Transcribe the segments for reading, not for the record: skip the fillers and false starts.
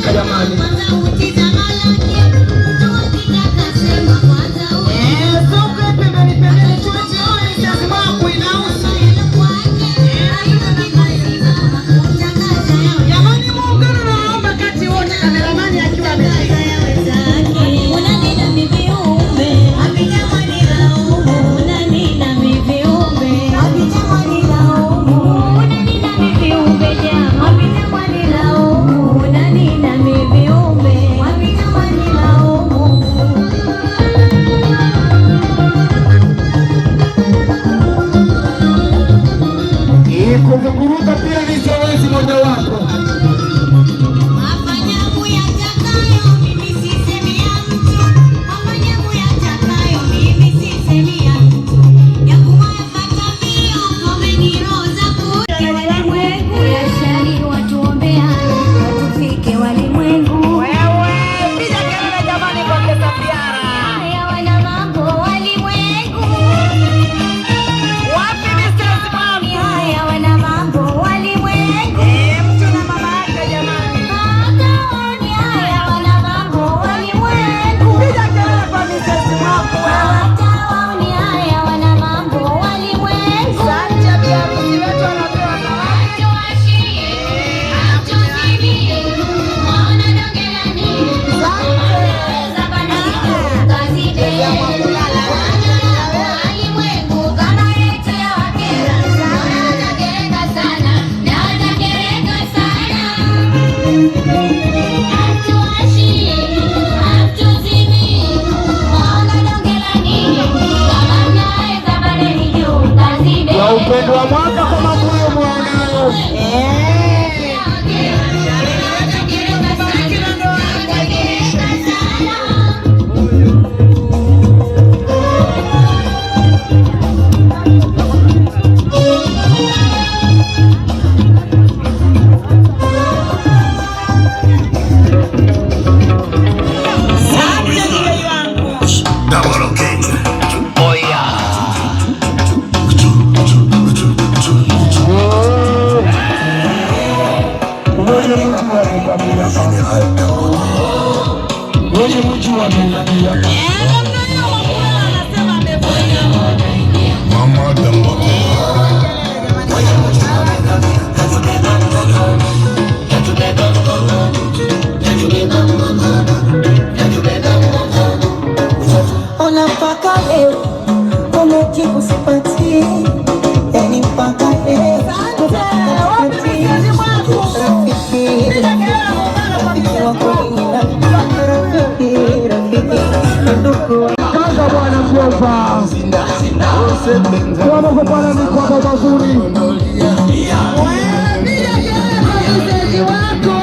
Changamka jamani. Soka pembeni pembeni, tuone lazima kuinausu. Jamani, muungano naomba kati wote, kameramani akiwa ameshika. Kuzunguruka pia ni zoezi mojawapo. Wewe piga kelele jamani kwa pesa piara. Wapi Mrs. Mwangu? Mtu na mama yake jamani. Piga kelele kwa Mrs. Mwangu wewe. Asante, bi harusi wetu anapewa zawadi. Asante. Ya Mwakulala. Ya upendo wa mwaka kwa mabuyu mwaonayo. Bariki na ndoa yako. Asante DJ wangu. Double King. Oh yeah. Mwenye mji wa Nikamia. Mwenye mji wa Nikamia. Namna hiyo Mwakulala anasema amefanya. Mama Dangote. Ona mpaka leo umejibu sipati, yani mpaka leo Asante. Wapi Mrs. Mwangu? Rafiki, Piga kelele muungano kwa rafiki Mrs. wa kweli Mwangu. ni nani? Rafiki, rafiki ni ndugu. Kaza bwana mjomba. Kama bwana ni kwa mazuri. Wewe piga kelele kwa Mrs. wako.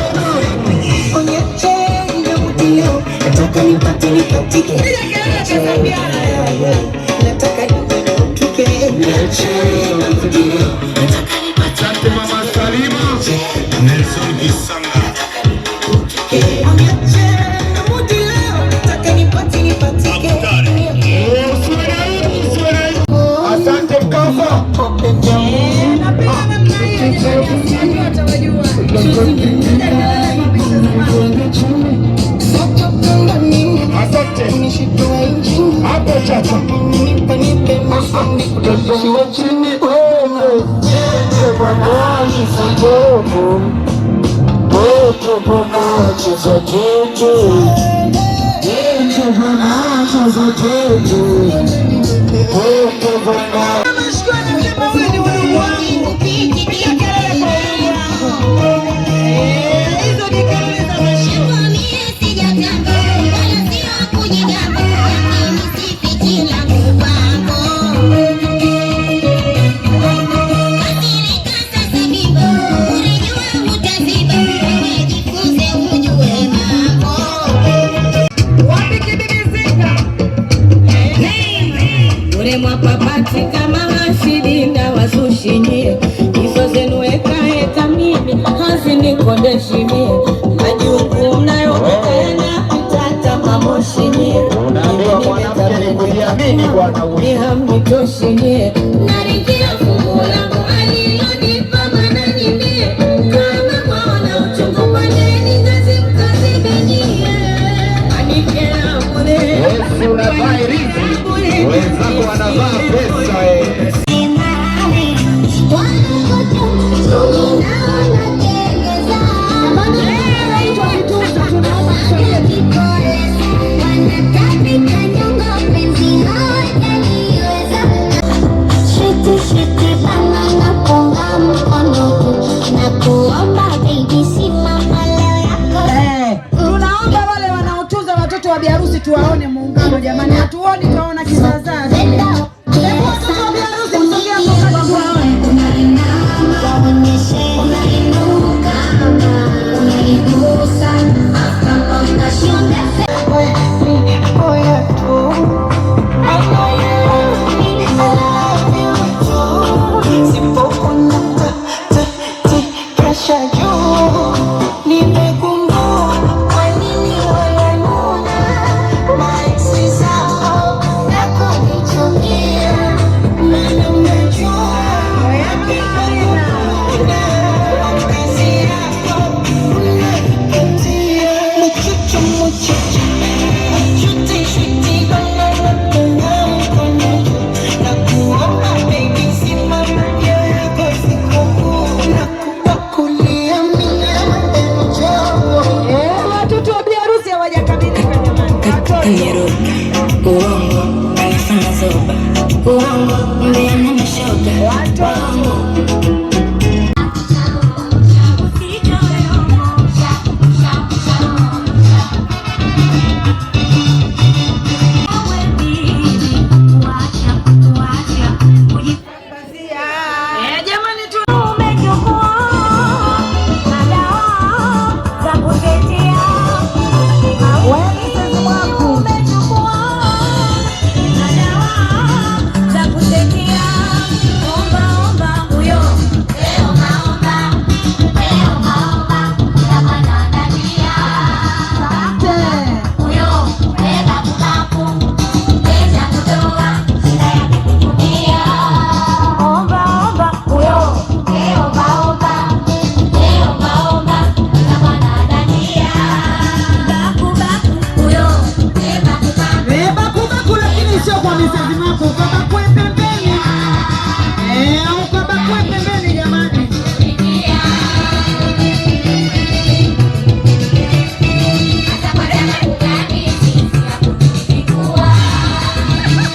Piga kelele muungano. Nataka nipate nipatike, Piga kelele pesa piara. Nataka nipatike, Asante Mama Salima. Nelson Kisanga. Nataka nipate nipatike. Usiwe na aibu, usiwe na aibu. Asante Mkafa. Napiga namna hiyo jamani, asijui watawajua. Piga kelele kwa Mrs. Mwangu. Asante. Hapo chacha. Usiwe chini wewe. Mashiko anasema ule ni udugu wangu. Piga kelele kwa udugu wangu. Hizo ni kelele za Mashiko. Wapi kibibi Zinga? Uremwa kama hasidi na wazushi nyie, hizo zenu heka mimi hazinikondeshi mie, majungu mnayopika yanapita hata mamoshi nyie. Unaambiwa mwanamke ni kujiamini. Bwana wewe. Hamnitoshi nyie, naringia fungu langu alilonipa Manani mie. Kama mwaona uchungu pandeni ngazi mkazibejie. Anikera bure. Yesu unavaa hirizi, wenzako wanavaa pesa eh. Eh, tunaomba wale wanaotunza watoto wa biharusi tuwaone muungano jamani, hatuoni tuwaona kizaazaa. Hebu watoto wa biharusi msogea hapo kati tuwaone. Eh, watoto wa biharusi hawajakamilika jamani. Watoto. Kaniruka uongo, kanifanya zoba uongo, mbea na mashoga Watoto. Eh, jamani tu Umechukua madawa za kutetea, Wewe msezi mwaku. umechukua madawa za kutetea, omba omba huyo omba omba omba omba Asante. huyo babu babu kutoa kutumia omba omba huyo omba omba omba omba kama baku baku huyo baku baku. Eh, baku baku lakini sio kwa misezi mwako, kwa bakwe pembeni. Eh, au kwa bakwe pembeni jamani.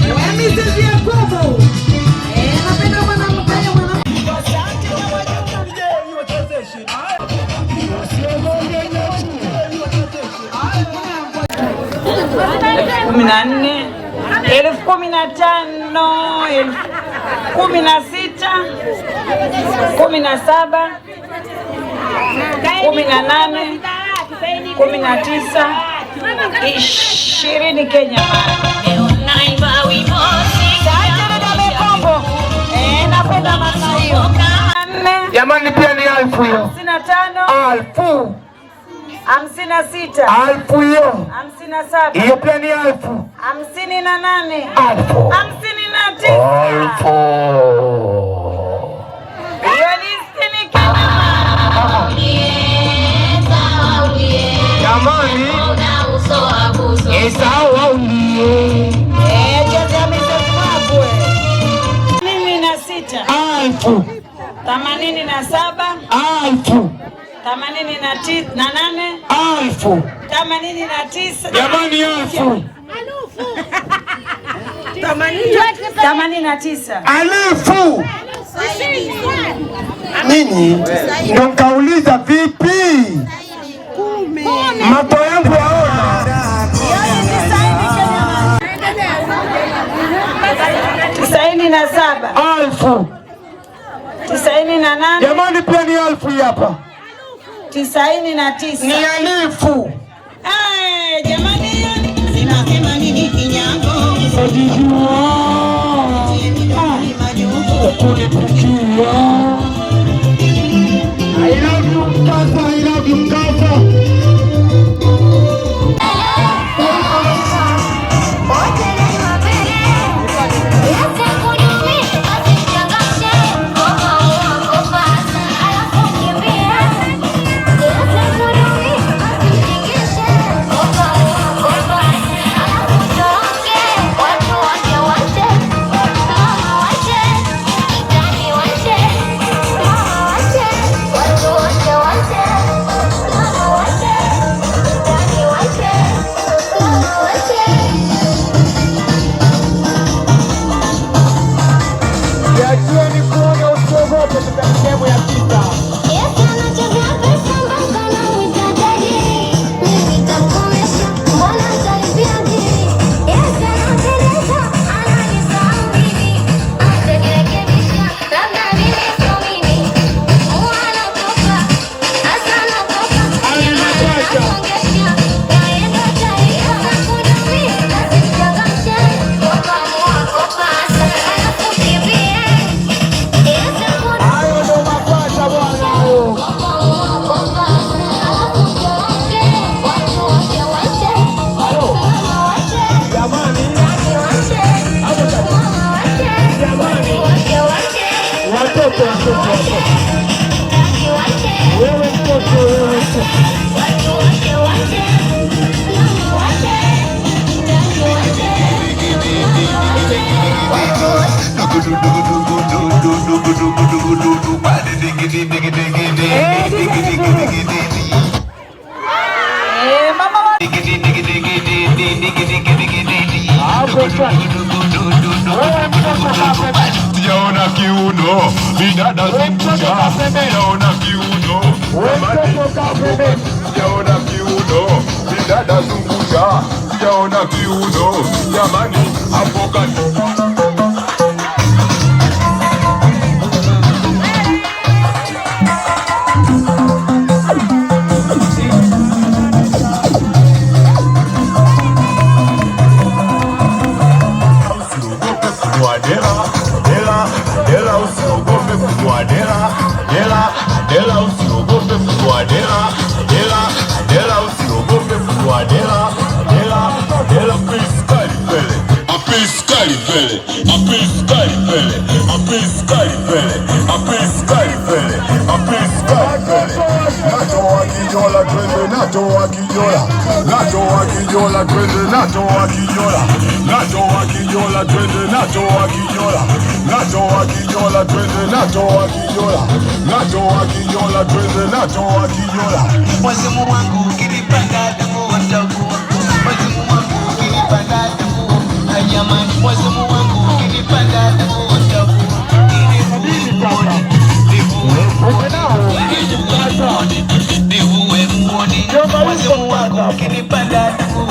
Wewe misezi Yakubu. Eh, napenda mwanamke mwanamke. Asante mama Juma. 14, 15,000, 16,000, 17, 18, 19, 20 Kenya. Asante dada Mekombo. Eh, napenda mama hiyo. Nne, Jamani, pia ni alfu hiyo, 55, alfu 56, alfu hiyo, 57, hiyo pia ni alfu, 58, alfu 59. alfu. Hiyo ni 60 Kenya. Jamani, isahau au ndiye Eh, chezea mizazi wako 86, alfu 87, alfu 88, alfu, 89, jamani, alfu 89. alifu. Ninyi ndo mkauliza vipi? Macho yangu yaona. Hiyo ni 90 Kenya. 97, Alfu 98, jamani, pia ni alfu hii hapa, 99. ni alifu. Eh, jamani hiyo ni Sajijua ukunipikia. I love you Mkasa, I love you Mkasa. Wewe mtoto, wewe mtoto. Eh, mama wa Hapo sasa. Wewe mtoto, kaa pembeni. Sijaona kiuno, bidada zungusha. Sijaona kiuno, Wewe mtoto, kaa pembeni. Sijaona kiuno, bidada zungusha. Sijaona kiuno, jamani, hapo kati. Usiogope kununua dela, dela, dela, usiogope kununua dela, dela, dela, usiogope kununua dela, dela, dela, usiogope kununua dela, dela, dela, piskali mbele, apiskali mbele, apiskali mbele, apiskali mbele, apiskali mbele, apiskali mbele. Natoa kijola, twende, natoa kijola, natoa kijola, twende, natoa kijola, natoa kijola, twende, natoa kijola, natoa kijola, twende, natoa kijola, natoa kijola, twende, natoa kijola. Wazimu wangu ukinipanda damu watakuwa. Wazimu wangu ukinipanda damu, jamani, wazimu wangu ukinipanda damu watakuwa. Nivuwe muoni, wazimu wangu ukinipanda damu.